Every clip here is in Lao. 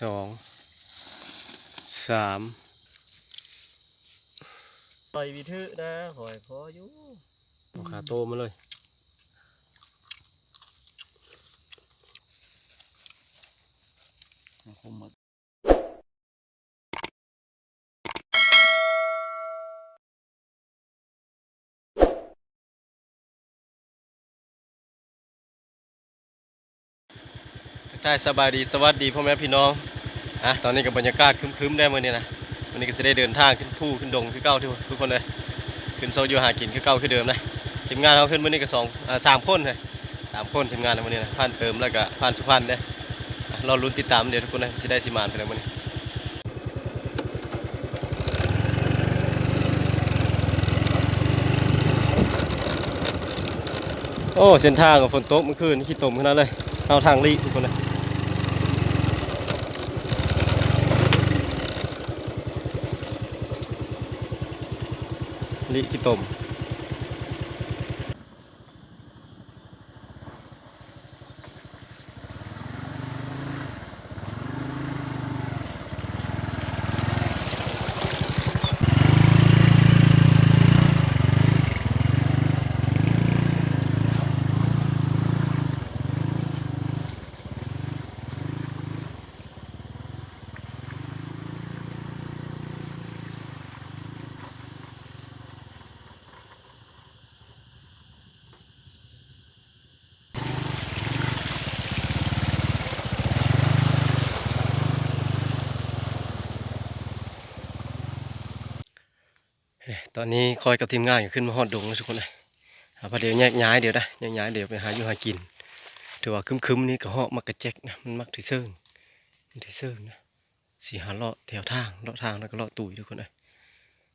ສອງ ສາມ ຂ້ອຍວິທະນະ ຂ້ອຍພໍຢູ່ ເອົາຄາໂຕມາເລີຍ ທັກທາຍສະບາຍດີ ສະຫວັດດີພໍ່ແມ່ພີ່ນ້ອງ. ອ່າ ຕອນນີ້ກໍບັນຍາກາດຄຶ້ມໆ ແດ່ມື້ນີ້ນະ. ມື້ນີ້ກໍຊິໄດ້ເດີນທາງຂຶ້ນພູຂຶ້ນດົງຄືເກົ່າ ທຸກຄົນເອີຍ. ຂຶ້ນຊອກຢູ່ຫາກິນຄືເກົ່າຄືເດີມນະ. ທີມງານເຮົາຂຶ້ນມື້ນີ້ກໍສອງ ອ່າ ສາມຄົນເອີຍ. ສາມຄົນທີມງານໃນມື້ນີ້ນະ ຜ່ານເຕີມ ແລ້ວກະຜ່ານສຸພັນເດ້. ອ່ະ ລໍລຸ້ນຕິດຕາມເດີ້ທຸກຄົນເອີຍ ຊິໄດ້ຊິໝານໄປແລ້ວມື້ນີ້. ໂອ້ ເສັ້ນທາງກໍຝົນຕົກມື້ຄືນ ຂີ້ຕົມຂະໜາດເລີຍ. ເຮົາທາງລີ້ທຸກຄົນເອີຍ ລີ້ຂີ້ຕົມ. ເອີ ຕອນນີ້ຂ້ອຍກັບທີມງານກໍຂຶ້ນມາຮອດດົງແລ້ວທຸກຄົນເອີຍ. ເອົາ ພາດຽວແຍກຍ້າຍເດ ແຍກຍ້າຍເດ ໄປຫາຢູ່ຫາກິນ. ຖືວ່າຄຶ້ມໆ ນີ້ກະຮອກໝາກກະແຈກນະ ມັນມັກຖືເຊີງ ມັນຖືເຊີງນະ. ຊິຫາເລາະແຖວທາງ ເລາະທາງແລ້ວກໍເລາະຕູຍທຸກຄົນເອີຍ.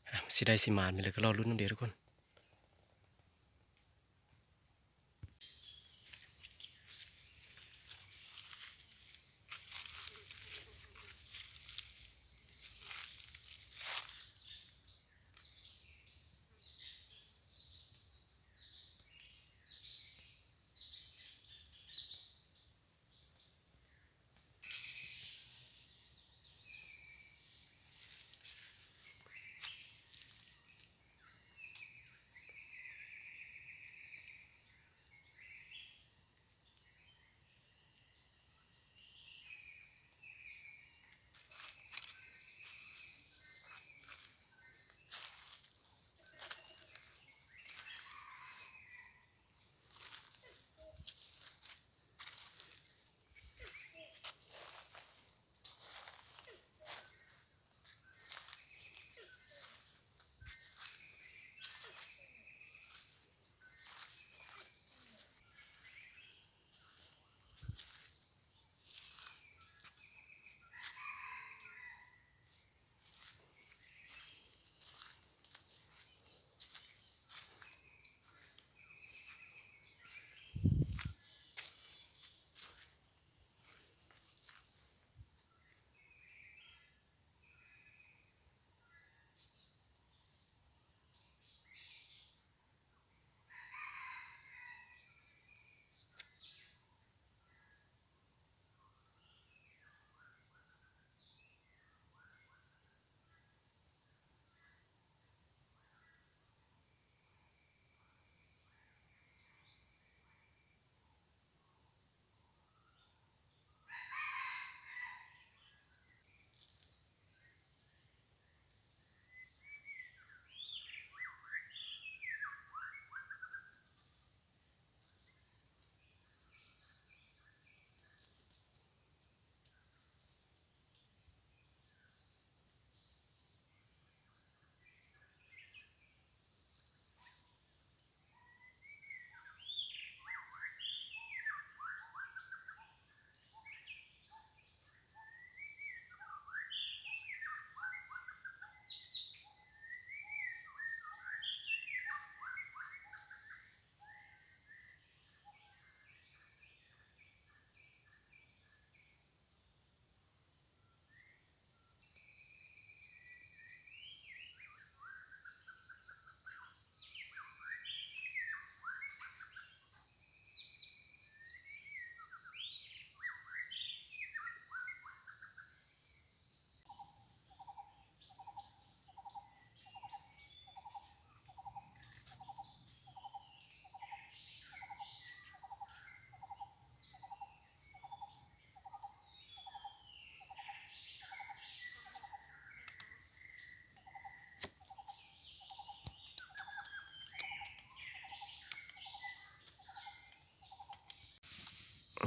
ອ່າ ຊິໄດ້ຊິໝານໄປເລີຍ ກໍລໍລຸ້ນນຳເດີ້ທຸກຄົນ.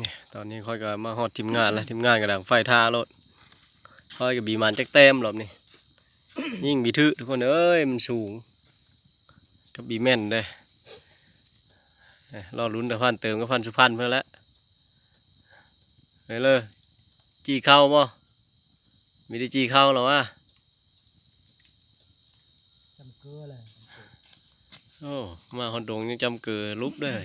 ນີ້ ຕອນນີ້ຂ້ອຍກໍມາຮອດທີມງານແລ້ວ ທີມງານກໍດັງໄຟຖ້າໂລດ. ຂ້ອຍກໍບີໝານຈັກແຕ້ມລອບນີ້ ຍິງບີຖືກ ທຸກຄົນເອີຍ ມັນສູງ ກັບບີແມ່ນເດ້. ເອີ ລໍລຸ້ນແຕ່ພັນເຕີມກັບພັນສຸພັນເພິ່ນແຫຼະ. ເອີ ຈີ່ເຂົ້າບໍ່? ມີແຕ່ຈີ່ເຂົ້າແລ້ວວະ. ຈຳເກີແຫຼະ. ໂອ້ ມາຮອດດົງຍັງຈຳເກີຫຼຸບເດ້.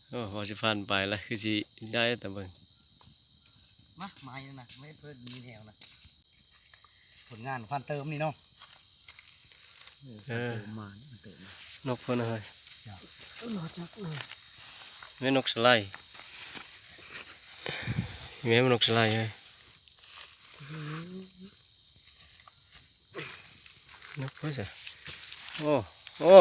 ໂອ້ ພໍຊິຜ່ານໄປລະ ຄືຊິໄດ້ ແຕ່ເບິ່ງ ມາ ມາຢູ່ນະ ໄວ້ເພິ່ນມີແນວນະ. ຜົນງານພັນເຕີມນີ້ເນາະ. ເອີ ເອີ ມາ ນກເພິ່ນເຮີ້ຍ ຈັກ ບໍ່ຈັກເລີຍ. ແມ່ນນກສະໄລ ແມ່ນນກສະໄລເຮີ້ຍ. ນກເພິ່ນຊະ. ໂອ້ ໂອ້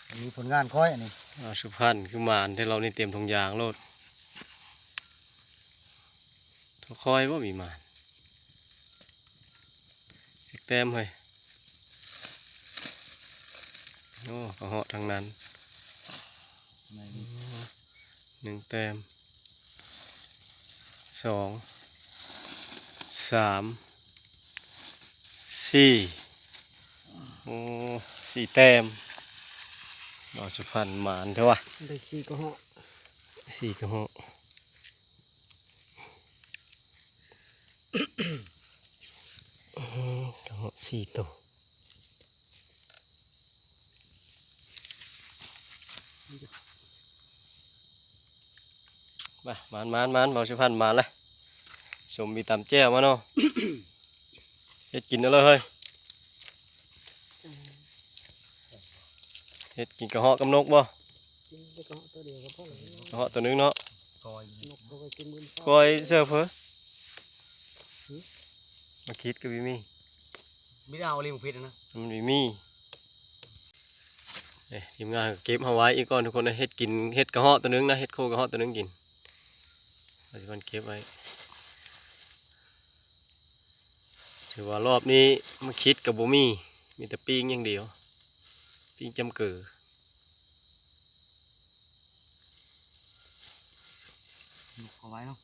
ອັນນີ້ຜົນງານຂ້ອຍອັນນີ້. ອາ ສຸພັນຄືໝານແທ້ລອບນີ້ ເຕັມຖົງຢາງໂລດ. ໂຕຂ້ອຍບໍ່ມີໝານ ຈັກແຕ້ມເຮີ້ຍ. ໂອ້ ກະເຫາະທັງນັ້ນ. ໜຶ່ງແຕ້ມ ສອງ ສາມ ສີ່ ໂອ້ ສີ່ແຕ້ມ. ບ່າວສຸພັນໝານແທ້ວະ ໄດ້ສີ່ກະເຫາະ ສີ່ກະເຫາະ. ອືມ ກະເຫາະສີ່ໂຕ. ມາ ມານໆໆ ບ່າວສຸພັນມາແລ້ວ. ສົມມີຕຳແຈ່ວມາເນາະ. ເຮັດກິນເອົາເລີຍເຮີ້ຍ. ເຮັດກິນກະເຫາະກັບນົກບໍ່? ກິນແຕ່ກະເຫາະໂຕດຽວກໍພໍແລ້ວ. ກະເຫາະໂຕໜຶ່ງເນາະ. ກ້ອຍ ນົກກໍໄປກິນມື້ເຊົ້າ ກ້ອຍເສີບເຮີ້ຍ. ຫຶ? ມາຄິດກໍບໍ່ມີ ມີແຕ່ເອົາລີໝາກພິດນະ ມັນບໍ່ມີ. ເອີ ທີມງານກໍເກັບເອົາໄວ້ອີກກ່ອນທຸກຄົນເອີຍ. ເຮັດກິນ ເຮັດກະເຫາະໂຕໜຶ່ງນະ ເຮັດໂຄກະເຫາະໂຕໜຶ່ງກິນ. ເຮົາຊິມັນເກັບໄວ້. ຖືວ່າລອບນີ້ມາຄິດກໍບໍ່ມີ ມີແຕ່ປີ້ງຢ່າງດຽວ ປີ້ງຈຳເກີ. ນົກເອົາໄວ້ເນາະ.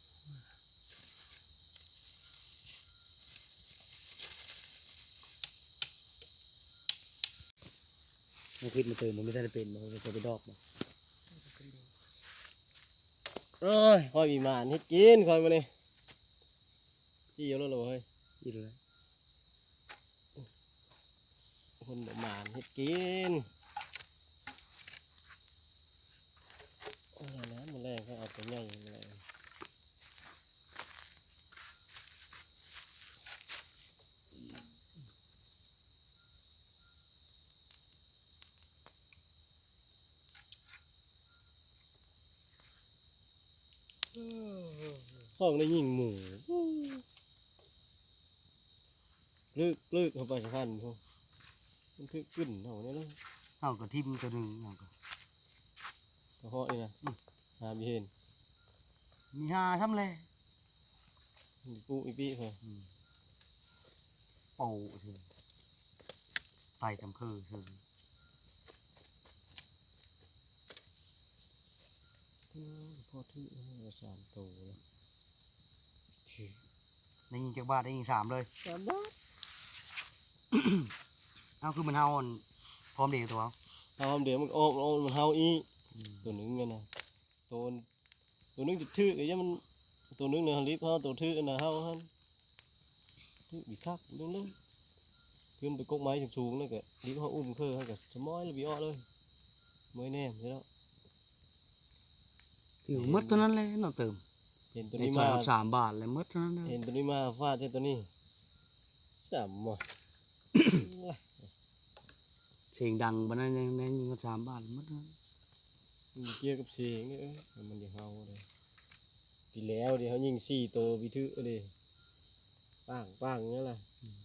ມັນຄິດມາເຕີມ ບໍ່ມີທັນໄດ້ເປັນບໍ່ ມັນຈະເປັນດອກບໍ່? ໂອ້ຍ ຂ້ອຍມີໝານເຮັດກິນຂ້ອຍມື້ນີ້. ຈີ່ເອົາໂລດລະບໍ່ເຮີ້ຍ? ຈີ່ໂລດ. ຄົນບໍ່ໝານເຮັດກິນ. ເອົາແລ້ວ ມື້ແລງກໍເອົາຕົວໃຫຍ່ມື້ແລງ. ເອີ ຂອງໄດ້ຍິງໝູ ລຶກໆ ເຂົ້າໄປສະພັນພຸ້ນ ມັນຄືກຶ້ນເຮົານີ້ເລີຍ. ເຮົາກໍຖິ້ມຕົວໜຶ່ງ ເຮົາກໍ ກະເຫາະນີ້ນະ. ອືມ ຫາບໍ່ເຫັນ ມີຫາຊ້ຳແລະ ປຸອີປີເພິ່ນ. ອືມ ໂປ້ຊື່ ໃສ່ຈຳຄືຊື່. ເອີ ພໍຖືກແລ້ວ ສາມໂຕແລ້ວ ຖືກ. ໄດ້ຍິງຈັກບາດ? ໄດ້ຍິງສາມເລີຍ ສາມບາດ. ເອົາ ຄືມັນເຫົ່າ ອັນ ພ້ອມເດຕົວ ເອົາ ພ້ອມເດມັນກໍອອກ ອອກ ມັນເຫົ່າອີກ. ອືມ ໂຕໜຶ່ງຫັ້ນນະ ໂຕ ໂຕໜຶ່ງຖືກ ຢ່າມັນ ໂຕໜຶ່ງນະ ລີບເຫົ່າ ໂຕຖືກນະ ເຫົ່າຫັ້ນ ຖືກອີກຄັກໜຶ່ງເລີຍ. ຂຶ້ນໄປກົກໄມ້ສູງໆ ນັ້ນກະລີບເຫົ່າ ອຸ້ມເຄີ ຫັ້ນກະສະໝອຍລະບີອອກເລີຍ ເມື່ອຍແນມເລີຍເນາະ. ຖືກໝົດເທົ່ານັ້ນແຫຼະເນາະ ເຕີມ ເຫັນໂຕນີ້ມາ ສອງສາມບາດແລ້ວ ໝົດເທົ່ານັ້ນແຫຼະ. ເຫັນໂຕນີ້ມາຟາດໃສ່ໂຕນີ້ ສາມໝົດ. ສຽງດັງປານນັ້ນ ຍັງໄດ້ຍິງສາມບາດໝົດ. ມັນບໍ່ກ່ຽວກັບສຽງເດ້ ມັນຢາກເຫົ່າເດ້. ປີແລ້ວເດ້ ເຮົາຍິງສີ່ໂຕບີຖືກເດ້ ປາງໆ ນັ້ນລະ. ອືມ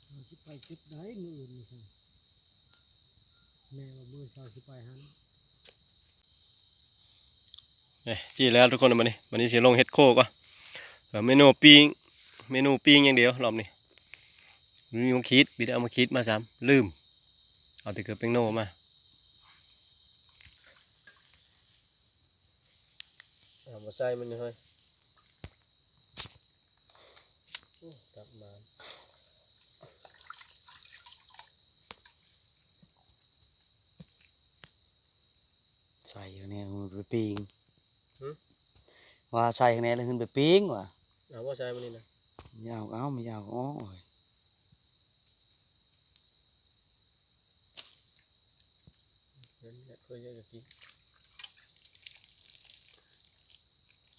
ເຮົາຊິໄປຈຸດໃດມື້ອື່ນນີ້ຊັ້ນ? ແມ່ວ່າມື້ເຊົ້າຊິໄປຫັ້ນ. ເອີ ຈີ່ແລ້ວທຸກຄົນ. ບາດນີ້ ບາດນີ້ຊິລົງເຮັດໂຄກວ່າ ເອີ ເມນູປີ້ງ ເມນູປີ້ງຢ່າງດຽວລອບນີ້. ໂ ມີໝາກຂີດ ມີແຕ່ເອົາໝາກຂີດມາຊ້ຳ ລືມ ເອົາແຕ່ເກືອແປ້ງໂນມາ. ເອົາມາໃສ່ມັນນີ້ເຮີ້ຍ ໂອ້ ຕັກມາ ໃສ່ຢູ່ນີ້ ມັນໄປປີ້ງ ຫຶ? ວ່າໃສ່ຂ້າງໃນແລ້ວຂຶ້ນໄປປີ້ງວ່າ ເອົາບໍ່ໃສ່ມື້ນີ້ນະ? ຢ່າເອົາ ເອົາ ບໍ່ຢາກເອົາ ໂອ້ຍ ນັ້ນແຫຼະ ເພິ່ນຢາກກິນ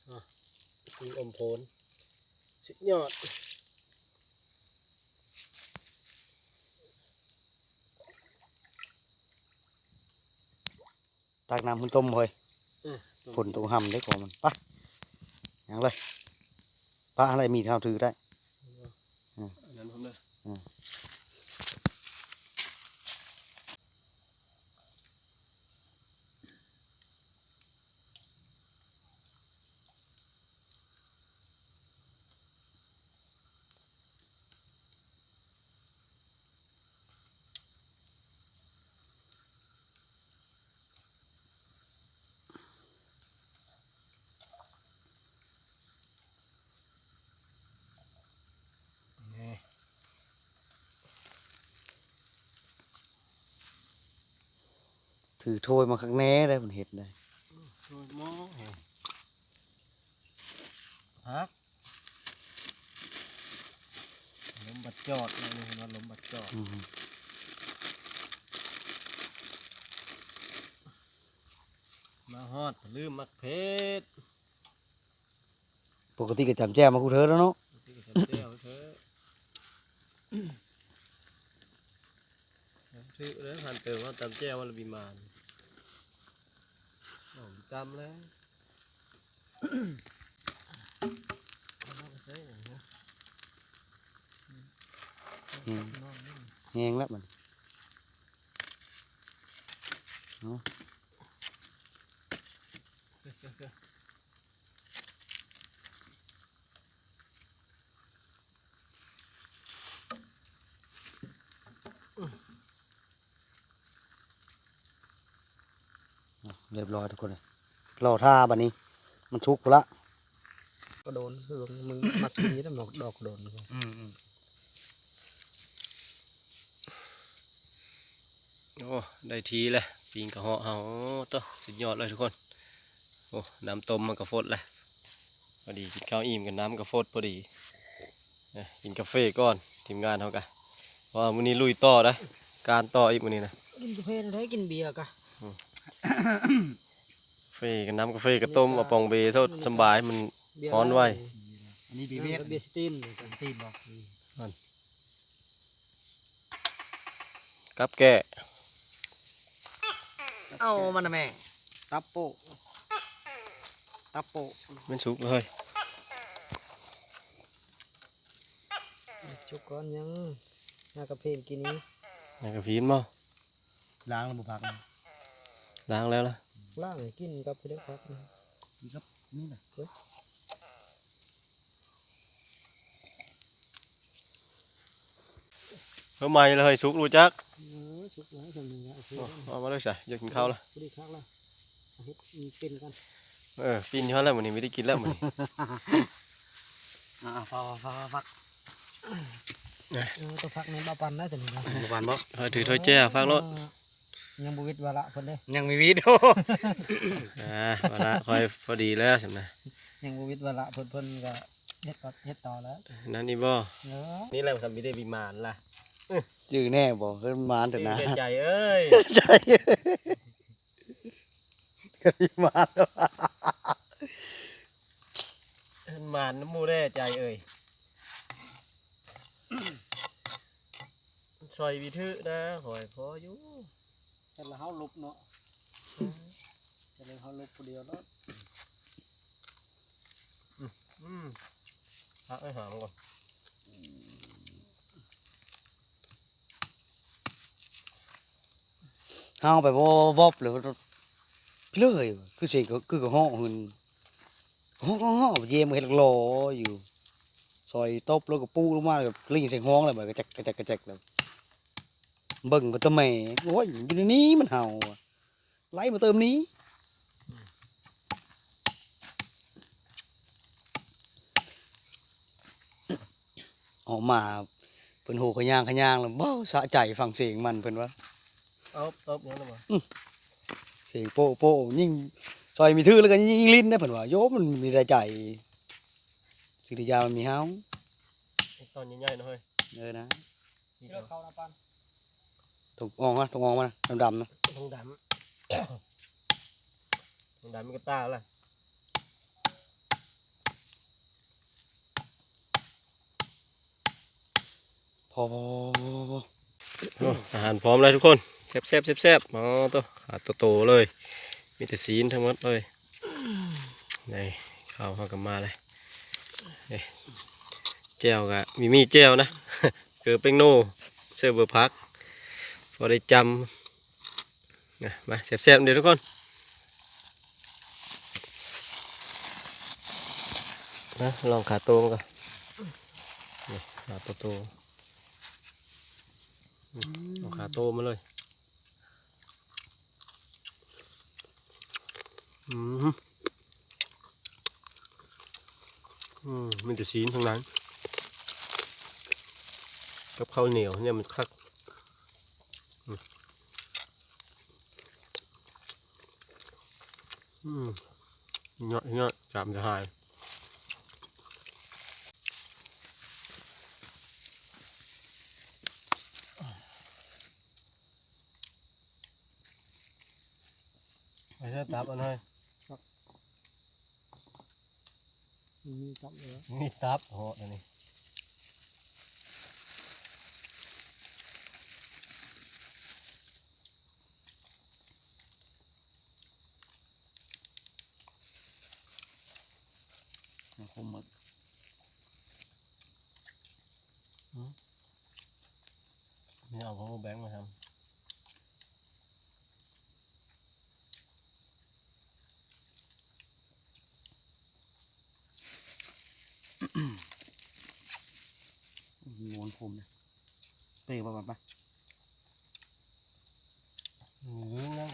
ອາ ກິນອົມໂພນ ສຸດຍອດ. ຕັກນ້ຳຂຶ້ນຕົ້ມເຮີ້ຍ ອືມ ຝົນຕົກຮ່ຳເດ້ຂອງມັນ ໄປ ຍ່າງເລີຍ ປະໃຫ້ມີດເຮົາຖືໄດ້ ເອີ ອັນນັ້ນພ້ອມເດີ ອືມ. ຖືຖ້ວຍມາຄັກແນ່ເດ້ ມັນເຮັດໄດ້ ໂອ້ຍ ໂອ້ຍ ພັກ ລົມບັດຈອດ ນີ້ເຫັນວ່າລົມບັດຈອດ ອືມ ມາຮອດ ລືມໝາກເຜັດ ປົກກະຕິກໍຈຳແຈ່ວມາຄູ່ເທີແລ້ວເນາະ ປົກກະຕິກໍຈຳແຈ່ວເທີ ຖືກແລ້ວ ພັນເຕີມວ່າຕຳແຈ່ວວ່າລະບິມານ ເອົາຕຳແລ້ວ ເອົາມາໃສ່ ແຮງ ແຮງແລ້ວມັນ ເນາະ. ອ່ະ ຮຽບຮ້ອຍທຸກຄົນເອີຍ ລໍຖ້າບັດນີ້ ມັນສຸກພຸ້ນລະ ກະໂດນ ຄືມຶງມັກກິນຢູ່ດອກ ດອກກະໂດນ ອືມໆ. ໂອ້ ໄດ້ທີ່ແລ້ວ ປີ້ງກະເຫາະເຮົາ ໂອ້ ໂຕ ສຸດຍອດເລີຍທຸກຄົນ ໂອ້ ນ້ຳຕົ້ມມັນກະຟົດແລ້ວ ພໍດີກິນເຂົ້າອີ່ມກັນ ນ້ຳກະຟົດພໍດີ ເອີ ກິນກາເຟກ່ອນ ທີມງານເຮົາກະ ເພາະວ່າມື້ນີ້ລຸຍຕໍ່ໄດ໋ ການຕໍ່ອີກມື້ນີ້ນະ ກິນກາເຟແນວໃດ ກິນເບຍກະ ອືມ ເຟກັບນ້ຳກາເຟກະຕົ້ມ ເອົາປ່ອງເບສົດສະບາຍ ມັນຮ້ອນໄວ ອັນນີ້ເບຍຫວຽດ ເບຍສະຕີນ ສະຕີນບໍ່ ອືມ ນັ້ນ ກັບແກ້ ເອົາມັນນະແມ່ ຕັບໂປ້ ຕັບໂປ້ ແມ່ນສຸກເລີຍ ສຸກກ່ອນ ຍັງ ຫາກະເພນກິນນີ້ ຫາກະເພນບໍ່ ລ້າງແລ້ວບໍ່ຜັກ ລ້າງແລ້ວລະ ລ້າງໃຫ້ກິນກັບເຮັດຜັກ ກິນກັບນີ້ນະ ເອີ. ເອີ ໃໝ່ລະເຮີ້ຍ ສຸກຮູ້ຈັກ ເອີ ສຸກແລ້ວ ສ່ຳນີ້ລະ ໂອເຄ ເອົາມາເລີຍຊະ ຢາກກິນເຂົ້າລະ ພໍດີຄັກລະ ເຮັດເປັນກ່ອນ ເອີ ປີ້ນຢູ່ຫັ້ນແຫຼະ ມື້ນີ້ມີໄດ້ກິນແລ້ວມື້ນີ້ ອ່າ ຝາກ ຝາກ ຝາກ ເອີ ໂຕຜັກນີ້ບໍ່ປັນນະ ໂຕນີ້ນະ ບໍ່ປັນບໍ່ ເອີ ຖືຖ້ວຍແຈ່ວ ຝາກໂລດ ເອີ ຍັງບໍ່ວິດວາລະເພິ່ນເດ້ ຍັງມີວິດ ອ່າ ວາລະຂ້ອຍພໍດີແລ້ວຊັ້ນນະ ຍັງບໍ່ວິດວາລະເພິ່ນ ເພິ່ນກະເຮັດຕໍ່ ເຮັດຕໍ່ແລ້ວ ນັ້ນອີກບໍ່ ເອີ ນີ້ແຫຼະ ມັນມີໄດ້ວິມານລະ ຈື່ແນ່ບໍ່ ເພິ່ນມານແຕ່ນາ ໃຈເອີຍ ໃຈ ກະດີມານ ມັນມານນຳໝູ່ແດ່ໃຈເອີຍ ຊ່ອຍວິຖືນະ ຂ້ອຍພໍຢູ່ ແຕ່ລະເຮົາຫຼົບເນາະ ແຕ່ລະເຮົາຫຼົບຜູ້ດຽວເນາະ ອືມ ພັກໃຫ້ຫາມັນກ່ອນ. ເຮົາໄປວອບໆ ແລ້ວເລີຍ ຄືຊິ ຄືກະເຫາະຫືນ ເຫາະ ເຫາະ ເຫາະ ເຢມເຮັດຫຼໍຢູ່ ຊອຍຕົບ ແລ້ວກໍປຸລົງມາ ແລ້ວກໍລິ້ງໃສ່ຮ່ອງ ແລ້ວມັນກະແຈກ ກະແຈກ ກະແຈກ ແລ້ວເບິ່ງວ່າຕາແມ່ ໂອ້ຍ ຢູ່ໃນນີ້ມັນເຫົ່າ ໄລ່ມາເຕີມນີ້. ອອກມາເພິ່ນໂຫຂະຍາງຂະຍາງແລ້ວ ເວົ້າສະໃຈຟັງສຽງມັນ ເພິ່ນວ່າ ຕອບ ຕອບຫຍັງລະຫວາ? ອື ສຽງໂປ້ໂປ້ ຍິງຊອຍມີຖືກແລ້ວກໍຍິງຫຼິ້ນໄດ໋ ເພິ່ນວ່າ ໂຍ ມັນມີແຕ່ໃຈ ສິລິຍາມັນມີເຮົາ ຕອນໃຫຍ່ໆນະເຮີ້ຍ ເອີນະ ຊິເຂົ້ານະປານ ຖົງອ່ອງນະ ຖົງອ່ອງມັນນະ ດຳໆນະ ຖົງດຳ ຖົງດຳມີກະຕ່າລະ ພໍ ພໍ ພໍ ພໍ ພໍ ພໍ ອາຫານພ້ອມແລ້ວທຸກຄົນ ແຊບໆ ແຊບໆ ອໍ ໂຕ ຂາໂຕໆເລີຍ ມີແຕ່ຊີ້ນທັງໝົດເລີຍ ນີ້ ເຂົ້າເຮົາກໍມາເລີຍ ເອີ ແຈ່ວກໍມີ ມີແຈ່ວນະ ເກືອແປ້ງໂນ ເສີບເບີຜັກ ພໍໄດ້ຈຳ ນະ ມາແຊບໆເດີທຸກຄົນ ນະ ລອງຂາໂຕມັນກ່ອນ ນີ້ ຂາໂຕໂຕ ອືມ ເອົາຂາໂຕມາເລີຍ ອືມ ອືມ ມີແຕ່ຊີ້ນທັງນັ້ນ ກັບເຂົ້າໜຽວນີ້ມັນຄັກ ອືມ ອືມ ເຍາະໆ ຈາມຈະຫາຍ. ໄປເທື່ອຕັບອັນເຮີ້ຍ ມີຕັບເລີຍ ມີຕັບເຫາະອັນນີ້. ມັນຄົມໝົດ ອືມ ນີ້ເອົາຂອງແບງມາທຳ. ງວງຄົມເດ້ ເຕະບໍ່ ປະ ປະ ງວງແລ້ວ.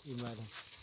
ອີ່ມຫຼາຍເດີ.